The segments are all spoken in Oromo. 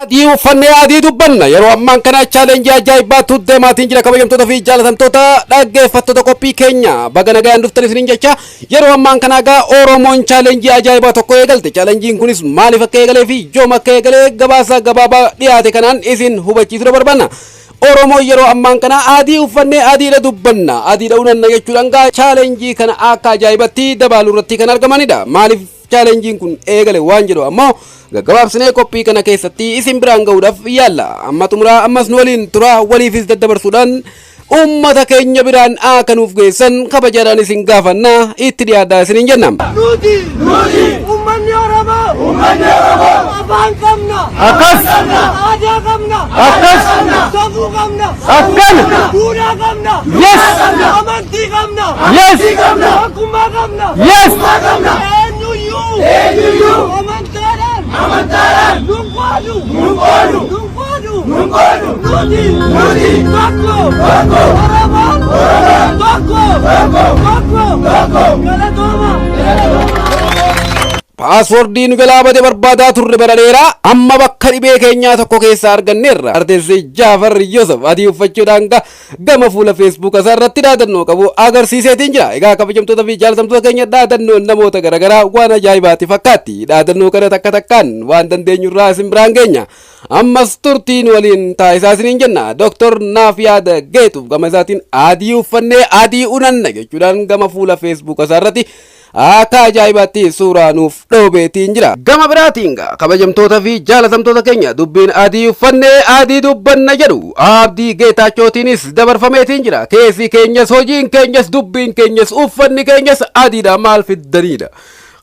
Adii uffannee adii dubbanna. Yeroo ammaan kana challenge ajaa'ibaatu deemaatiin jira. Kabajamtoota fi jaalatamtoota dhaggeeffattoota qophii keenya, baga nagaan dhuftan isiniin jecha. Yeroo ammaan kana egaa Oromoon challenge ajaa'ibaa tokko eegalte. Challengeiin kunis maaliif akka eegalee fi yoom akka eegalee gabaasa gabaabaa dhiyaate kanaan isin hubachiisuu barbaanna. Oromoon yeroo ammaan kana adii uffannee adiidha dubbanna, adiidha unanna jechuudhaan gaa challenge kana akka ajaa'ibatti dabaaluu irratti kan argamanidha. Maaliif challengeiin kun eegale waan jedhu ammoo gaggabaabsinee qophii kana keessatti isin biraan ga'uudhaaf yaalla. Amma xumuraa ammas nu waliin tura. Waliifis daddabarsuudhaan ummata keenya biraan akka nuuf geessan kabajaadhaan isin gaafannaa, itti dhiyaadhaa isiniin jenna. Nuti ummanni Oromoo, ummanni Oromoo afaan qabna, Akkas. aadaa qabna, Akkas. safuu qabna, Akkan. duudhaa qabna, amantii qabna, tokkummaa qabna. Eenyuyyuu, eenyuyyuu amantaadhaan, amantaadhaan nun qoonu, nun qoonu, nun qoonu, nun qoonu. Nuti, nuti tokko, tokko. Oromoon, Oromoon tokko, tokko, tokko, tokko. Galatooma, galatooma. Password nu jalaa bade barbaadaa turre bara dheeraa, amma bakka dhibee keenyaa tokko keessaa arganneerra. Artisti Jaafar Yusuf adii uffachuudhaan gama fuula Feesbuuk isaa irratti dhaadannoo qabu agarsiiseetiin jira. Egaa kabajamtoota fi jaalatamtoota keenya, dhaadannoon namoota garaagaraa waan ajaa'ibaati fakkaatti. Dhaadannoo kana takka takkaan waan dandeenyurraa isin biraan geenya. Ammas turtiin waliin taasisaa isiniin jenna. Dooktor Naafiyaad Geetuuf gama isaatiin adii uffannee adii unanna jechuudhaan gama fuula Feesbuuk isaa irratti akka ajaa'ibaatti suuraa nuuf dhoobeetiin jira. Gama biraatiin kabajamtoota fi jaalatamtoota keenya, dubbiin adii uffannee adii dubbanna jedhu Abdii Geetaachotiinis dabarfameetiin jira. Keessi keenyas, hojiin keenyas, dubbiin keenyas, uffanni keenyas adiidha, maal fiddanidha.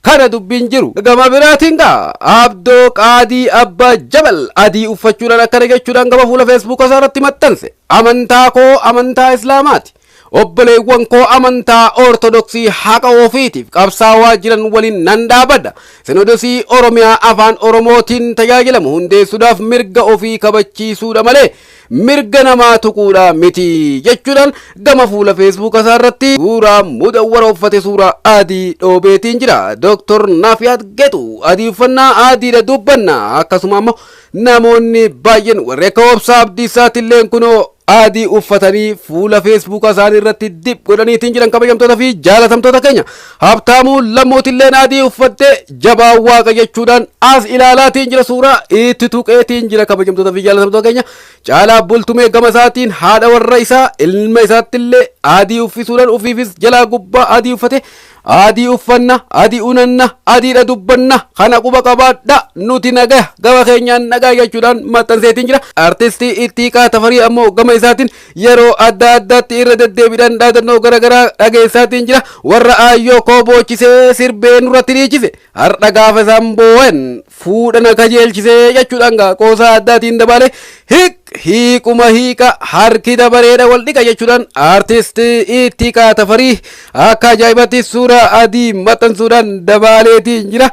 Kana dubbiin jiru. Gama biraatiin gaa Abdoo Qaadii Abbaa Jabal adii uffachuudhaan akkana jechuudhaan gama fuula Feesbuuk isaa irratti maxxanse. Amantaa koo amantaa Islaamaati. Obboleewwan koo amantaa Ortodoksii haqa ofiitiif qabsaawaa jiran waliin nan dhaabadha. Sinodosii Oromiyaa afaan Oromootiin tajaajilamu hundeessuudhaaf mirga ofii kabachiisuudha malee mirga namaa tuquudha miti jechuudhaan gama fuula Feesbuuk isaa irratti suuraa mudawwara uffate, suuraa adii dhoobeetiin jira. Dooktor Naafiyaat Geetu adii uffannaa adiidha dubbanna. Akkasuma ammoo namoonni baay'een warri akka Obsaa Abdiisaatillee kunoo adii uffatanii fuula Feesbuuka isaanii irratti dip godhaniitiin jiran. Kabajamtoota fi jaalatamtoota keenya, Habtaamuu Lammootilleen adii uffattee jabaa waaqa jechuudhaan as ilaalaatiin jira, suuraa itti tuqeetiin jira. Kabajamtoota fi jaalatamtoota keenya, Caalaa Bultumee gama isaatiin haadha warra isaa, ilma isaattillee adii uffisuudhaan ufiifis jalaa gubbaa adii uffate. Adii uffanna, adii unanna, adiidha dubbanna, kana quba qabaadha, nuti nagaa, gama keenyaan nagaa jechuudhaan maxxanseetiin jira. Artistii Ittiiqaa Tafarii ammoo gama isaatiin yeroo adda addaatti irra deddeebiidhaan dhaadannoo garaagaraa dhageessaatiin jira. Warra aayyoo koo boochisee sirbee nurratti dhiichise, har'a gaafa isaan boo'an fuudhana kajeelchisee jechuudhaan gaa qoosaa addaatiin dabalee, hiik hiiquma hiiqa harki dabareedha wal dhiqa jechuudhaan aartistii Ittiiqaa Tafarii akka ajaa'ibatti suuraa adii maxxansuudhaan dabaaleetiin jira.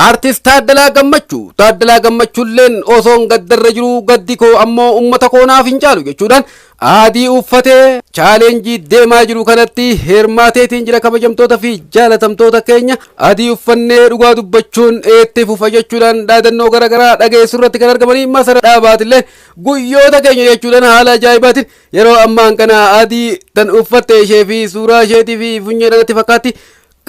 Aartist Taaddalaa Gammachuu, Taaddalaa Gammachuulleen osoon gaddarra jiru gaddi koo ammoo uummata koo naaf hin caalu jechuudhaan adii uffatee challenge deemaa jiru kanatti hirmaateetiin jira. Kabajamtoota fi jaalatamtoota keenya, adii uffannee dhugaa dubbachuun itti fufa jechuudhaan dhaadannoo garaagaraa dhageessuu irratti kan argamanii Masara Dhaabaatillee guyyoota keenya jechuudhaan haala ajaa'ibaatiin yeroo ammaan kana adii tan uffatte ishee fi suuraa isheetii fi funyeedhaan itti fakkaatti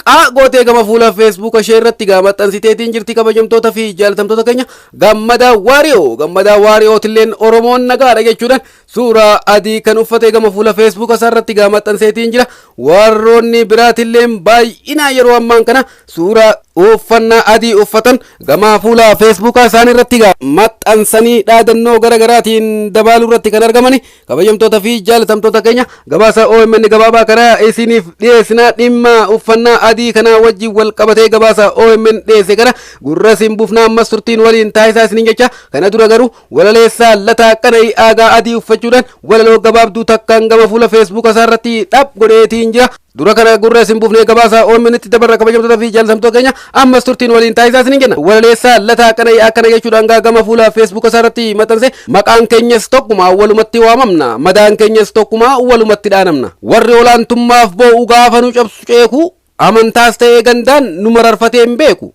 qaa gootee gama fuula Feesbuuka ishee irratti gaa maxxansiteetiin jirti. Kabajamtoota fi jaalatamtoota keenya, Gammadaa Waariyoo, Gammadaa Waariyootilleen Oromoon nagaadha jechuudhaan suuraa adii kan uffate gama fuula Feesbuuka isaa irratti gaa maxxanseetiin jira. Warroonni biraatilleen baay'inaa yeroo ammaan kana suuraa uffannaa adii uffatan gama fuula Feesbuukaa isaanii irratti gaa maxxansanii dhaadannoo gara garaatiin dabaaluu irratti kan argamani. Kabajamtoota fi jaalatamtoota keenya, gabaasa OMN gabaabaa kana isiniif dhiyeessinaa. Dhimma uffannaa adii kana wajjin wal qabatee gabaasa OMN dhiyeesse kana gurra isin buufnaa, ammas turtiin waliin taasisaa isiniin jecha. Kana dura garuu walaleessaa Lataa Qana'ii Aagaa adii uffachuudhaan walaloo gabaabduu takkaan gama fuula Feesbuuka isaa irratti dhab godheetiin jira. Dura kana gurra isin buufnee gabaasa OMN-tti dabarra. Kabajamtoota fi jaalatamtoota keenya, ammas turtiin waliin taasisaa isiniin jenna. Walaleessaa Lataa Qana'ii akkana jechuudhaan gama fuula Feesbuuka isaa irratti maxxanse: Maqaan keenyas tokkuma, walumatti waamamna, madaan keenyas tokkuma, walumatti dhaanamna. Warri olaantummaaf boo'u gaafa nu cabsu ceeku, amantaas ta'ee gandaan nu mararfatee hin beeku.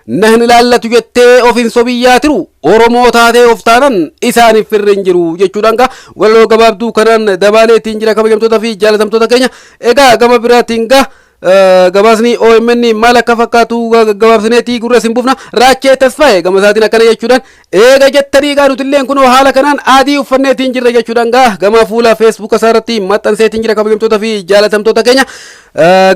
Na hin ilaallatu jettee of hin sobiyyaa tiru, Oromoo taatee of taanan isaaniif firri hin jiru jechuudhaan gaa walaloo gabaabduu kanaan dabaaleetiin jira. Kabajamtoota fi jaalatamtoota keenya, egaa gama biraatiin gaa gabaasni OMN maal akka fakkaatu gabaabsineetii gurra isin buufna. Raachee Tasfaa'e gama isaatiin akkana jechuudhaan, eega jettanii gaa nutilleen kunoo haala kanaan adii uffanneetiin jirra jechuudhaan gaa gama fuula Feesbuuk isaa irratti maxxanseetiin jira. Kabajamtoota fi jaalatamtoota keenya,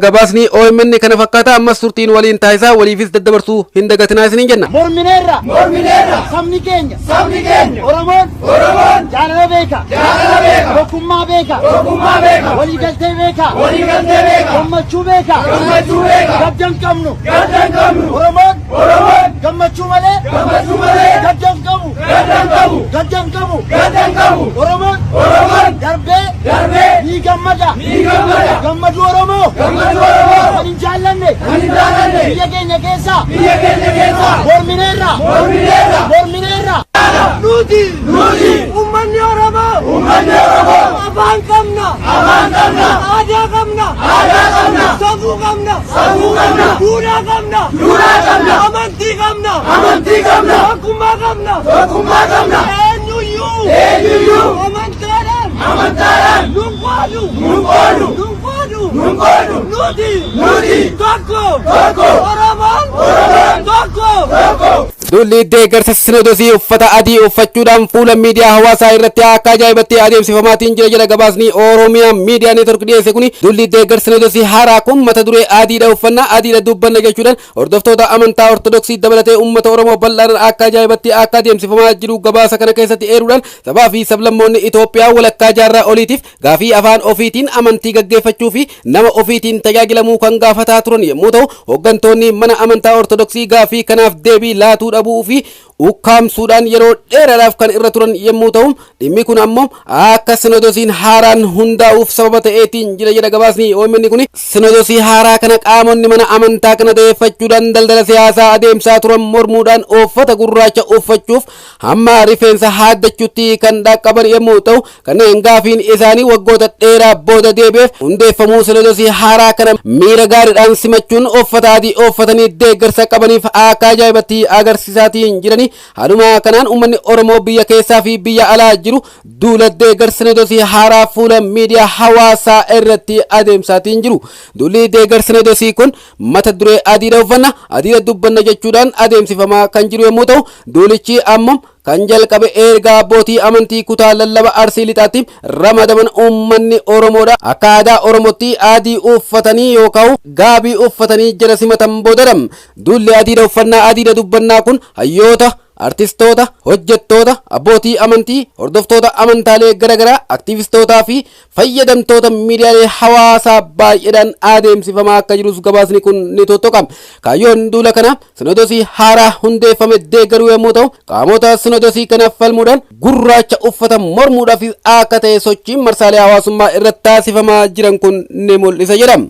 gabaasni OMN kana fakkaata. Ammas turtiin waliin taasisaa, waliifis daddabarsuu hin dagatinaa isiniin jenna. Mormineerra. Mormineerra. Sabni keenya. Sabni keenya. Oromoon. Oromoon. Jaalala beeka. Jaalala beeka. Tokkummaa beeka. Tokkummaa beeka. Waliigaltee beeka. Waliigaltee beeka. Gammachuu beeka. Gammachuu beeka. Gadda hin qabnu. Gadda hin qabnu. Oromoon. Oromoon. Gammachuu malee. Gammachuu malee. Gadda hin qabu. Gadda hin qabu. Gadda hin qabu. Gadda hin qabu. Oromoon. Oromoon. Darbee. Darbee. Ni gammada. Ni gammada. Gammaduu Oromoo. Gammaduu Oromoo. Kan hin jaallanne. Kan hin jaallanne. Biyya keenya keessa. Biyya keenya keessa. Mormineerra. Mormineerra. Mormineerra. Nuti. Nuti. Uummanni Oromoo. Uummanni Oromoo. Afaan qabna. Afaan qabna. Aadaa qabna. Aadaa qabna. Safuu qabna. Safuu qabna. Duudhaa qabna. Duudhaa qabna. Amantii qabna. Amantii qabna. Tokkummaa qabna. Tokkummaa qabna. Eenyuyyuu. Eenyuyyuu. Amantaadhaan. Amantaadhaan. Nun qoodu. Nun qoodu. Nun qoodu. Nun qoodu. Nuti. Nuti. Tokko. Tokko. Oromoon. Oromoon. Tokko. Tokko. Duulli deeggarsa sinodosii uffata adii uffachuudhaan fuula miidiyaa hawaasaa irratti akka ajaa'ibatti adeemsifamaatiin jira jedha gabaasni Oromiyaa Miidiyaa Neetwork dhiyeesse kuni. Duulli deeggarsa sinodosii haaraa kun mata duree "Adiidha uffannaa, adiidha dubbanna" jechuudhaan hordoftoota amantaa Ortodoksii dabalatee uummata Oromoo bal'aadhaan akka ajaa'ibatti akka adeemsifamaa jiru gabaasa kana keessatti eeruudhaan, sabaa fi sablammoonni Itoophiyaa walakkaa jaarraa oliitiif gaafii afaan ofiitiin amantii gaggeeffachuu fi nama ofiitiin tajaajilamuu kan gaafataa turan yommuu ta'u, hooggantoonni mana amantaa Ortodoksii gaafii kanaaf deebii laatuu dhabuu fi ukkaamsuudhaan yeroo dheeraadhaaf kan irra turan yommuu ta'u, dhimmi kun ammoo akka sinodosiin haaraan hundaa'uuf sababa ta'eetiin jira jedha gabaasni OMN kun. Sinodosii haaraa kana qaamonni mana amantaa kana ta'eeffachuudhaan daldala siyaasaa adeemsaa turan mormuudhaan uffata gurraacha uffachuuf hamma rifeensa haaddachuutti kan dhaqqaban yommuu ta'u, kanneen gaafiin isaanii waggoota dheeraa booda deebi'eef hundeeffamuu sinodosii haaraa kana miira gaariidhaan simachuun uffata adii uffatanii deeggarsa qabaniif akka ajaa'ibatti agarsiisaatiin jiranii. Haaluma kanaan uummanni Oromoo biyya keessaa fi biyya alaa jiru duula deeggarsa sinodosii haaraa fuula miidiyaa hawaasaa irratti adeemsaatiin jiru. Duulli deeggarsa sinodosii kun mata duree "Adiidha uffanna, adiidha dubbanna" jechuudhaan adeemsifamaa kan jiru yommuu ta'u, duulichi ammoo kan jalqabe erga abbootii amantii kutaa lallaba Arsii Lixaatti ramadaman uummanni Oromoodha akka aadaa Oromootti adii uffatanii yookaan gaabii uffatanii jala simatan boodadha. Duulli adiidha uffannaa, adiidha dubbannaa kun hayyoota, artistoota, hojjettoota, abbootii amantii, hordoftoota amantaalee garaagaraa, aktiivistootaa fi fayyadamtoota miidiyaalee hawaasaa baay'eedhaan adeemsifamaa akka jirus gabaasni kun ni tuttuqa. Kaayyoon duula kana sinodosii haaraa hundeeffame deeggaruu yommuu ta'u, qaamota sinodosii kana falmuudhaan gurraacha uffata mormuudhaaf akka ta'e sochiin marsaalee hawaasummaa irratti taasifamaa jiran kun ni mul'isa jedhama.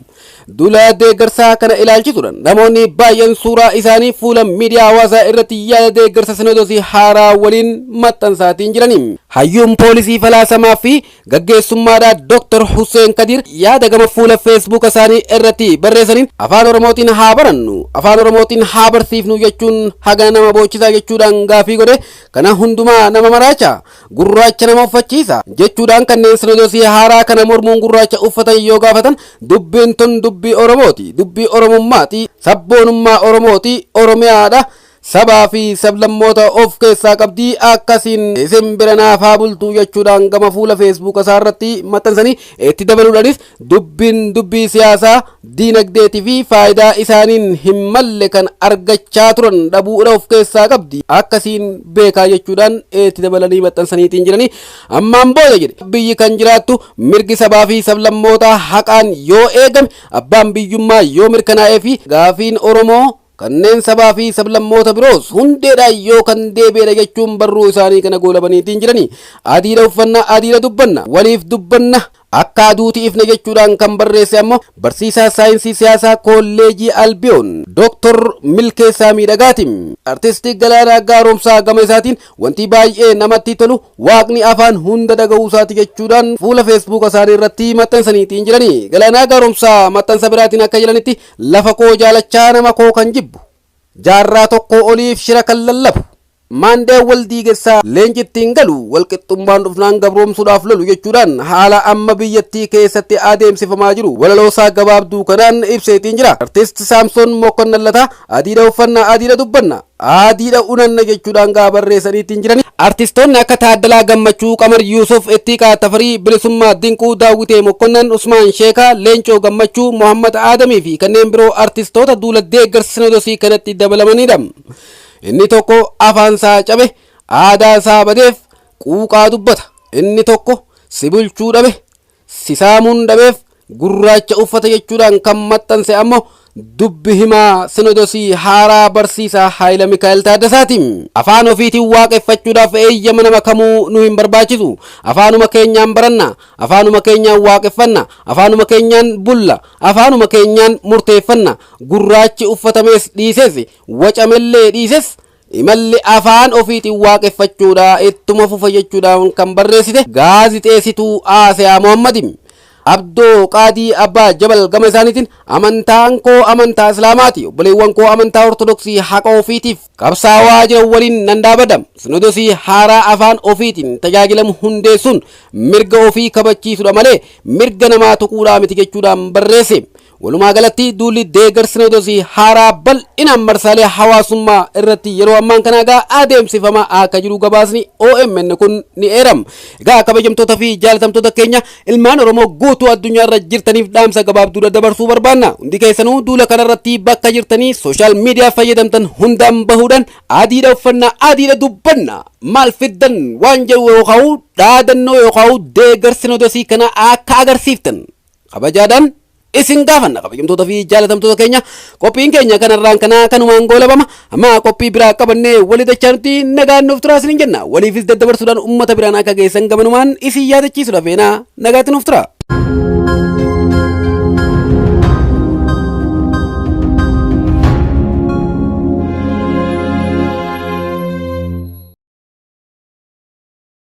Duula deeggarsaa kana ilaalchisuudhaan namoonni baay'een suuraa isaanii fuula miidiyaa hawaasaa irratti yaada deeggarsa sinodosii haaraa waliin maxxansaatiin jirani. Hayyuun poolisii falaasamaa fi gaggeessummaadhaa Dr. Hussein Kadir yaada gama fuula Feesbuuk isaanii irratti barreessaniin, "Afaan Oromootiin haa barannu, afaan Oromootiin haa barsiifnu jechuun hagana nama boochisaa?" jechuudhaan gaafii godhe. "Kana hundumaa nama maraacha, gurraacha nama uffachiisa" jechuudhaan kanneen sinodosii haaraa kana mormuun gurraacha uffatan yoo gaafatan, "Dubbiin tun dubbii Oromooti, dubbii Oromummaati, sabboonummaa Oromooti, Oromiyaadha, sabaa fi sablammoota of keessaa qabdii, akkasiin isin bira naaf haa bultu" jechuudhaan gama fuula Feesbuuk isaa irratti maxxansanii, itti dabaluudhaanis, "Dubbiin dubbii siyaasaa, diinagdeetii fi faayidaa isaaniin hin malle kan argachaa turan dhabuudha of keessaa qabdi, akkasiin beekaa" jechuudhaan itti dabalanii maxxansaniitiin jiranii. "Ammaan booda," jedhe, "biyyi kan jiraattu mirgi sabaa fi sablammootaa haqaan yoo eegame, abbaan biyyummaa yoo mirkanaa'ee fi gaafiin Oromoo kanneen sabaa fi sablammoota biroos hundeedhaan yoo kan deebi'edha" jechuun barruu isaanii kana goolabaniitiin jiranii. "Adiidha uffannaa, adiidha dubbanna, waliif dubbanna, akka aduuti ifne" jechuudhaan kan barreesse ammoo barsiisaa saayinsii siyaasaa Kolleejii Albiyoon Dooktor Milkeessaa Miidhagaati. Artistii Galaanaa Gaaromsaa gama isaatiin, "Wanti baay'ee namatti tolu Waaqni afaan hunda dhaga'uu isaati" jechuudhaan fuula Feesbuuka isaanii irratti maxxansaniitiin jiranii. Galaanaa Gaaromsaa maxxansa biraatiin akka jedhanitti, "Lafa koo jaalachaa nama koo kan jibbu Jaarraa tokko oliif shira kan lallabu maandee wal diigessaa leenci ittiin galu, walqixxummaan dhufnaan gabroomsuudhaaf lolu jechuudhaan haala amma biyyattii keessatti adeemsifamaa jiru walaloosaa gabaabduu kanaan ibseetiin jira. Artist Saamsoon Mokonnan Lataa "Adiidha uffannaa, adiidha dubbanna, adiidha unanna" jechuudhaan gaa barreessaniitiin jiran. Artistoonni akka Taaddalaa Gammachuu, Qamar Yuusuf, Ittiiqaa Tafarii, Bilisummaa Dinquu, Daawwitee Mokkonnan, Usmaan Sheekaa, Leencoo Gammachuu, Mohammad Aadamii fi kanneen biroo artistoota duula deeggarsa sinodosii kanatti dabalamanidha. Inni tokko afaan isaa cabe, aadaa isaa badeef quuqaa dubbata. Inni tokko si bulchuu dhabe, si saamuun dhabeef gurraacha uffata jechuudhaan kan maxxanse ammoo dubbi himaa sinodosii haaraa barsiisaa Haayila Mikaa'el Taaddasaati. Afaan ofiitiin waaqeffachuudhaaf eeyyama nama kamuu nu hin barbaachisu. Afaanuma keenyaan baranna, afaanuma keenyaan waaqeffanna, afaanuma keenyaan bulla, afaanuma keenyaan murteeffanna. Gurraachi uffatamees dhiises, wacamellee dhiises, imalli afaan ofiitiin waaqeffachuudha ittuma fufa jechuudhaan kan barreessite gaazixeessituu Aasiyaa Muhammadi. Abdoo Qaadii Abbaa Jabal gama isaaniitiin "Amantaan koo amantaa Islaamaati. Obboleewwan koo amantaa Ortodoksii haqa ofiitiif qabsaawaa jiran waliin nan dhaabadha. Sinodosii haaraa afaan ofiitiin tajaajilamu hundeessuun mirga ofii kabachiisudha malee mirga namaa tuquudhaa miti" jechuudhaan barreesse. Walumaa galatti duulli deeggarsa sinodosii haaraa bal'inaan marsaalee hawaasummaa irratti yeroo ammaan kana egaa adeemsifamaa akka jiru gabaasni OMN kun ni eerama. Egaa kabajamtoota fi jaalatamtoota keenya, ilmaan Oromoo guutuu addunyaa irra jirtaniif dhaamsa gabaabduu dabarsuu barbaanna. Hundi keessanuu duula kanarratti bakka jirtanii social media fayyadamtan hundaan bahuudhaan "Adiidha uffannaa, adiidha dubbanna, maal fiddan" waan jedhu yookaan dhaadannoo yookaan deeggarsa sinodosii kana akka agarsiiftan kabajaadhaan isin gaafanna. Kabajamtoota fi jaalatamtoota keenya, qophiin keenya kanarraan kanaa kanumaan goolabama. Amma qophii biraa qabannee walii dachaanutti nagaan nuuf turaa isiniin jenna. Waliifis daddabarsuudhaan ummata biraan akka geessan gamanumaan isin yaadachiisudha. Feenaa nagaatti nuuf tura.